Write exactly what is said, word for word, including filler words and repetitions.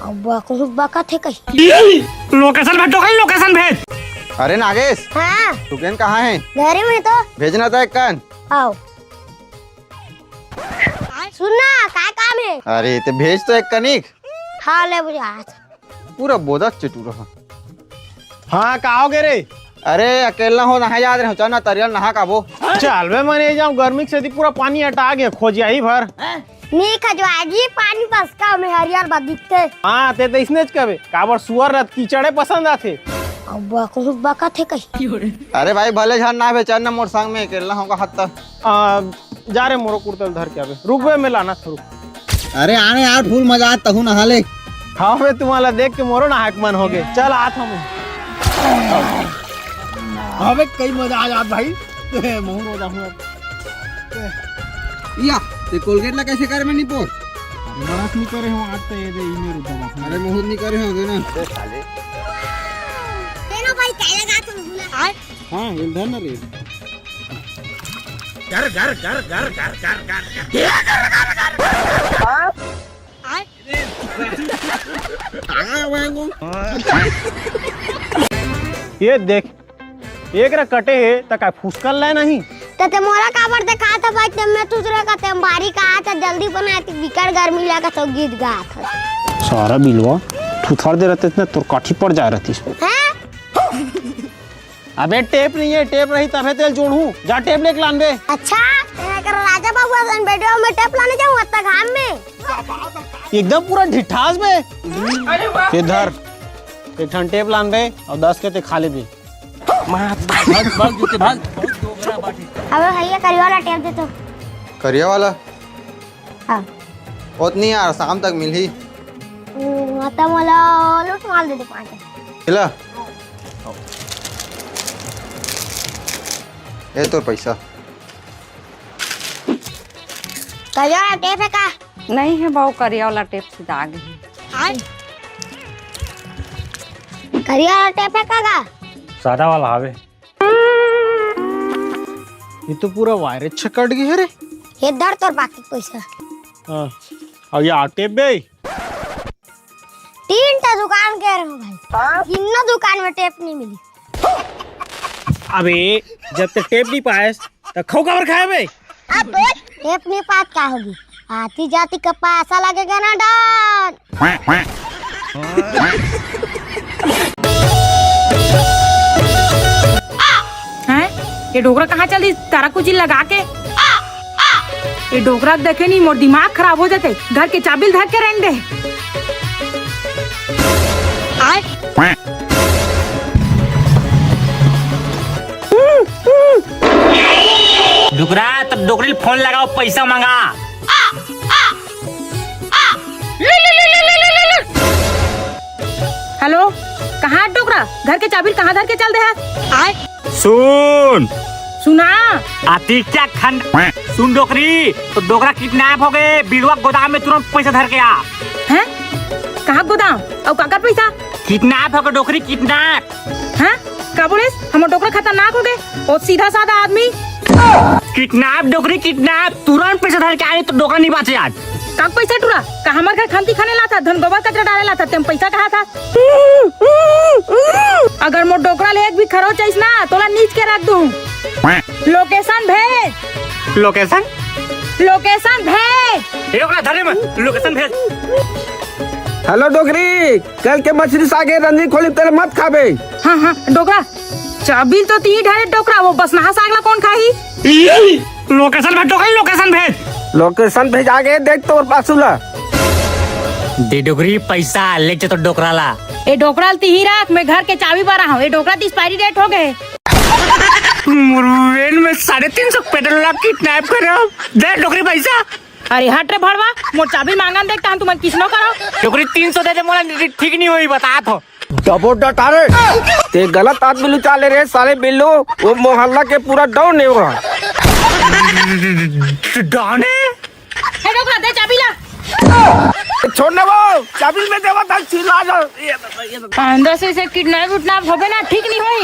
अब बहुत बकत हे कहीं। लोकेशन भेज तो कहीं, लोकेशन भेज। अरे नागेश, हाँ। सुकेन कहाँ है? घरे में तो। भेजना था एक कन। आओ। सुन ना, का काम है? अरे, ते भेज तो एक कनिक। हाँ, ले बुझा। पूरा बोदा चटू रहा। हाँ, का हो गे रे? अरे, अकेला हो, नहा जात रहे हो, चल ना, तरियल नहा काबो। चल बे, मने जाऊँ, गर्मी के सेती पूरा पानी अटा गे, खोजिया ही भर। नी खजवा जी, पानी बस का में हरियर बा दिखते। हाँ, ते तो इसने च कबे, काबर सुअर रत कीचड़े पसंद आथे। अब बहुत बकत हे कहीं। अरे भाई, भले झन ना बे, चल ना मोर संग में, अकेला हो का हत्ता। आ, जा रे, मोरो कुर्ता ल धर के आबे। रुक बे, मैं लाना था, रुक। अरे आने यार, फुल मजा आत, तहू नहा ले। हाँ बे, तुम्हाला देख के मोरो नहाए के मन हो गे। चल, आत हूँ मैं। हाँ बे, कई मजा आ जात भाई। महू रो जाहूँ अब। या, ते कोलगेट ला कैसे कर में नहीं पोर? अरे, बरस नहीं करे हूँ, आज तो ये दे, इमे रुका बा। अरे, महू नहीं करे हूँ, दे ना। तेरा भाई क्या लगा तुम? हाँ, ये धर ना रे। घर, घर, घर, घर, घर, घर, घर, घर। ये देख, एक रा कटे हे, त काय फुसकल लाय नहीं? त ते मोला काबर देखात ह भाई, ते मैं दूसरे का ते बारी का त जल्दी बनाए, ते बिकट गर्मी लगा तो गीत गात ह। सारा बिलवा थुथर दे रहते इतना तोर काठी पड़ जाए रहती। हैं? अबे टेप नहीं है, टेप रही तभे तेल जोड़हूँ। जा टेप लेके लान बे। अच्छा, तेरा कर राजा बाबू असन बेटियों में टेप लाने जाऊँ अत्ता घाम में। एकदम पूरा ढिठास बे। ये धर, एक ठन टेप लान बे और दस के ते खा ले बे। भाग, भाग, जूते भाग। अबे भैया करिया वाला टेप दे तो। करिया वाला? हाँ। ओतनी यार, शाम तक मिलही। हम्म, त मोला लूट मार दे दे पाँच। हिला। ए तोर पैसा। करिया वाला टेप है का? नहीं है बाऊ, करिया वाला टेप सिदा गे हे। करिया वाला टेप है का गा? सादा वाला हावे। ये तो पूरा वायरस छकट गया है रे। ये धर तोर बाकी पैसा। हाँ। अब ये टेप बे। तीन टा दुकान कह रहे हूँ भाई, तीनों दुकान में टेप नहीं मिली। अबे जब तक टेप नहीं पाएस, त खऊ काबर खाए बे? टेप नहीं पात का होगी, आती जाती का पैसा लगेगा ना डॉन। हैं? ये डोकरा कहाँ चल दी? तारा कुछ लगा के। ये डोकरा देखे नहीं, मोर दिमाग खराब हो जाते। घर के चाबी ल धर के रहन दे। आय। डोकरा, तो डोकरी ल फोन लगाओ, पैसा मंगा। हेलो, कहाँ डोकरा? घर के चाबी ल कहाँ धर के चल दे हस? आय। सुन। सुना। अतिक क्या खंड। सुन डोकरी, तो डोकरा किडनैप हो गए, बिलवा गोदाम में तुरंत पैसा धर के आ। हैं? कहाँ गोदाम? अउ काकर पैसा? किडनैप हो गए डोकरी, किडनैप। हैं? का बोलेस? हमर डोकरा खतरनाक हो गए। ओ सीधा साधा आदमी। किडनैप डोकरी, किडनैप। तुरंत पैसा धर के आए, तो डोकरा नहीं बाचे आज। का पैसा टुरा? का हमर घर खंती खाने ला था, धन गोबर कचरा डाले ला था, तेम पैसा कहा था? अगर मोर डोकरा ले एक भी खरोच आइस ना, तोला नीच के रख दूं। लोकेशन भेज। लोकेशन? लोकेशन भेज। ए डोकरा, धरे मत, लोकेशन भेज। हेलो डोकरी, कल के मछरी सागे रंजी खोली तेरे मत खाबे। हाँ, हाँ, डोकरा, चाबी तो ती ढारे डोकरा, वो बसनहा साग ला कौन खाही? लोकेशन भेज डोकरी, लोकेशन भेज। लोकेशन भेजा गे, देख तोर पासू ला। दे डोकरी पैसा, ले जा तो डोकरा ला। ए डोकरा ल तिही रख, मैं घर के चाबी बरा हूँ। ए डोकरा त एक्सपायरी डेट हो गए। मुरवेन में साढ़े तीन सौ पेट्रोल ला किडनैप करे हो। दे डोकरी पैसा। अरे हट रे भड़वा, मोर चाबी मांगन देख, तहन तुमन किसनो करो। डोकरी तीन सौ दे दे, मोला ठीक नहीं होई, बतात हो। डबो डटारे। ते गलत आदमी लुचा ले रे साले बिल्लू, वो मोहल्ला के पूरा डॉन है वो। डॉन है? ए डोकरा, दे चाबी ला। छोड़ ना वो, चाबी में देवा था, चिल्ला जा। अंदर से, से किडनैप उडनैप होबे ना, ठीक नहीं होई।